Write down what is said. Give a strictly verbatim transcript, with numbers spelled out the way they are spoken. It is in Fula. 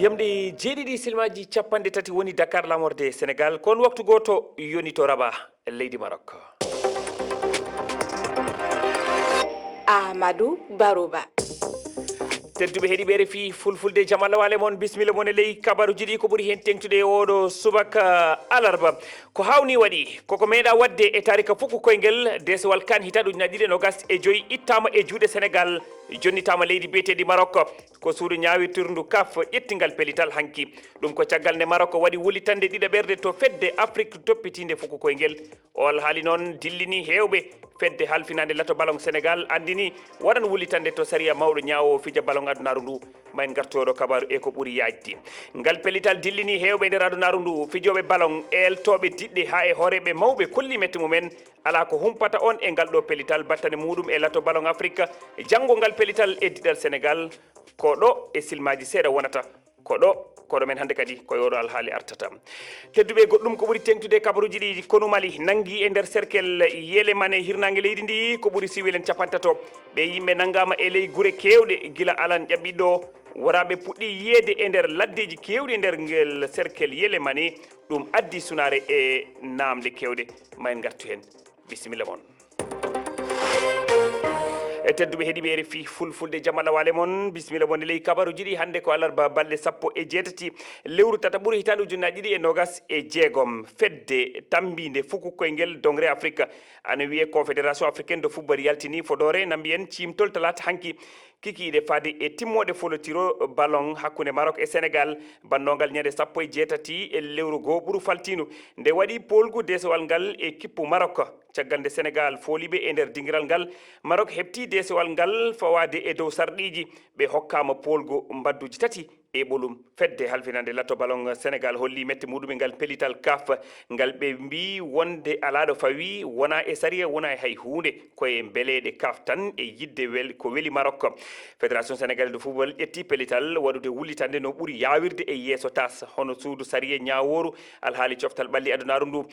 Jamɗe jeeɗiɗi silmaaji capanɗe tati woni Dakar lamorde Senegal, ko on waktu gooto yoni to Rabat, leydi Maroc. Amadou Barouba. Tedduɓe heɗiiɓe R F I Fulfulde, jam Allah waale mon, bisimilla mon e ley kabaruuji ɗi ko ɓuri heen teeŋtude e ooɗo subaka alarba. Ko haawnii waɗi, koko meeɗaa waɗde e taarika fuku koyngel, deesewal kan hitaande ujunaaji ɗiɗi e noogas e joy ittaama e juuɗe Senegal, jonnitaama leydi biyeteendi Maroc. Ko suudu ñaawirtirndu kaf ƴetti ngal pellital hanki. Ɗum ko caggal nde Maroc waɗi wullitannde ɗiɗaɓerde to fedde Afrik toppitiinde fuku koyngel. O alhaali noon dillinii heewɓe. Fedde halfinaande lato ballon Senegal anndinii waɗan wullitannde to sariya mawɗo ñaawoowo fija ballon adunaaru ndu. Ma en ngartu e oo ɗoo kabaaru e ko ɓuri yaajde. Ngal pellital dillinii heewɓe e nder adunaaru ndu, fijooɓe ballon, eeltooɓe diɗɗe haa e hooreeɓe mawɓe kollii mette mum en. Alaa ko humpata on e ngal ɗoo pellital, battane muuɗum e lato ballon Afrik. Janngo ngal pellital e diɗal Senegal, ko ɗo e silmaaji seeɗa wonata. Ko ɗo, koɗo men hannde kadi ko e oo ɗoo alhaali artata. Tedduɓe, goɗɗum ko ɓuri teeŋtude e kabaruuji ɗi, konu Mali nanngii e nder cercle Yelemane hirnaange leydi ndi ko ɓuri siiwel en capantato. Ɓee yimɓe nanngaama e ley gure keewɗe gila alan ƴaɓɓiiɗo o. Woraaɓe puɗɗii yiyeede e nder laddeeji keewɗi e nder ngel cercle Yelemane. Ɗum addi sunaare e naamnde keewɗe. Ma en ngartu heen. Bisimilla mon. E tedduɓe heɗiiɓe R F I Fulfulde, jam Allah waale mon, bisimilla mon e ley kabaruuji ɗi. Hannde ko alarba, balɗe sappo e jeetati lewru tataɓuru hitaande ujunnaji ɗiɗi e noogas e jeegom. Fedde tammbiinde fuku koyngel dongre Afrik, ana wiyee Confédération Africaine de Football, yaltinii fodoore na mbiyen ciimtol talaata hanki kikiiɗe faade e timmoode folotiro ballon hakkunde Maroc e Senegal, bannongal ñande sappo e jeetati e lewru goo ɓuru faltiindu. Nde waɗi poolgu deesewal ngal e kippu Maroc. Caggal nde Senegal fooli ɓe e nder dingiral ngal, Maroc heɓti deesewal ngal fawaade e dow sarɗiiji. Ɓe hokkaama poolgu mbadduuji tati e ɓolum. Fedde halfinaande lato ballon Senegal holli mette muuɗum e ngal pellital kaf, ngal ɓe mbii wonde alaa ɗo fawi, wonaa e sariya, wonaa e hay huunde, ko e mbeleeɗe kaf tan e yiɗde wel-, ko weli Maroc. Fédération Sénégalaise de Football ƴetti pellital waɗude wullitannde no ɓuri yaawirde e yeeso tas, hono suudu sariya ñaawooru alhaali coftal ɓalli adunaaru ndu.